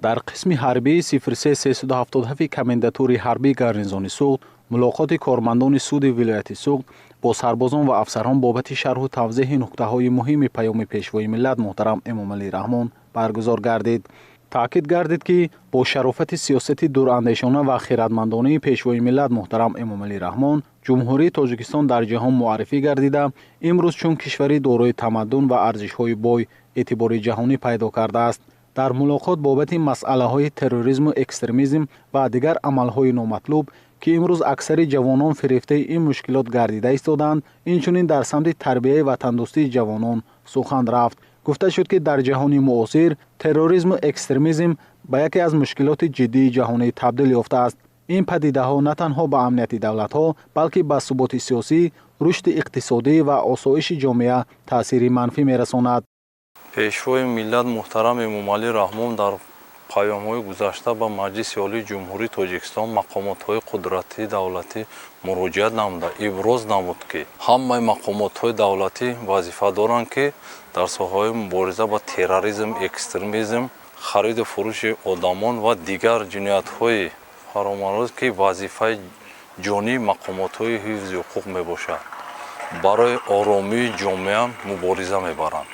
Дар қисми ҳарбии 03377 комендатури ҳарбии гарнизони Суғд мулоқоти кормандони суди вилояти Суғд бо сарбозон ва афсарон бобати шарҳу тавзеҳи нуктаҳои муҳими Паёми Пешвои миллат муҳтарам Эмомалӣ Раҳмон баргузор гардид. Таъкид гардид, ки бо шарофати сиёсати дурандешона ва хиратмандонаи Пешвои миллат муҳтарам Эмомалӣ Раҳмон Ҷумҳурии Тоҷикистон дар ҷаҳон муаррифӣ гардида, имрӯз чун кишвари дорои тамаддун ва арзишҳои бой эътибори ҷаҳонӣ пайдо кардааст. Дар мулоқот бобати масъалаҳои терроризму экстремизм ва дигар амалҳои номатлуб, ки имрӯз аксари ҷавонон фирефтаи ин мушкилот гардида истодаанд, инчунин дар самти тарбияи ватандӯстии ҷавонон сухан рафт. Гуфта шуд, ки дар ҷаҳони муосир терроризму экстремизм ба яке аз мушкилоти ҷиддии ҷаҳонӣ табдил ёфтааст. Ин падидаҳо на танҳо ба амнияти давлатҳо, балки ба суботи сиёсӣ, рушди иқтисодӣ ва осоиши ҷомеа таъсири манфӣ мерасонад. Пешвои миллат муҳтарам Эмомалӣ Раҳмон дар паёмҳои гузашта ба Маҷлиси Олии Ҷумҳурии Тоҷикистон, мақомотҳои қудратии давлатӣ муроҷиат намуда, иброз намуд, ки ҳамаи мақомотҳои давлатӣ вазифа доранд, ки дар соҳаҳои мубориза ба терроризм, экстремизм, хариду фурӯши одамон ва дигар ҷиноятҳои фаромароз, ки вазифаи ҷонии мақомотҳои ҳифзи ҳуқуқ мебошад, барои оромии ҷомеа мубориза мебаранд.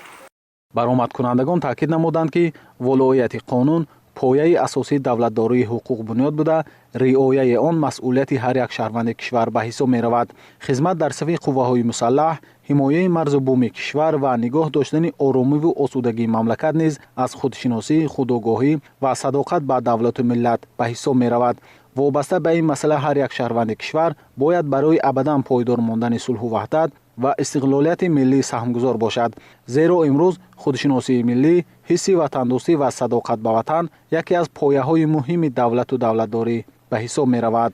Баромадкунандагон таъкид намуданд, ки волоияти қонун пояи асосии давлатдории ҳуқуқбунёд буда, риояи он масъулияти ҳар як шаҳрванди кишвар ба ҳисоб меравад. Хизмат дар сафи қувваҳои мусаллаҳ, ҳимояи марзу буми кишвар ва нигоҳ доштани оромиву осудагии мамлакат низ аз худшиносӣ, худогоҳӣ ва садоқат ба давлату миллат ба ҳисоб меравад. Вобаста ба ин масъала ҳар як шаҳрванди кишвар бояд барои абадан пойдор мондани сулҳу ваҳдат ва истиқлолияти миллӣ саҳмгузор бошад, зеро имрӯз худшиносии миллӣ, ҳисси ватандӯстӣ ва садоқат ба ватан яке аз пояҳои муҳими давлату давлатдорӣ ба ҳисоб меравад.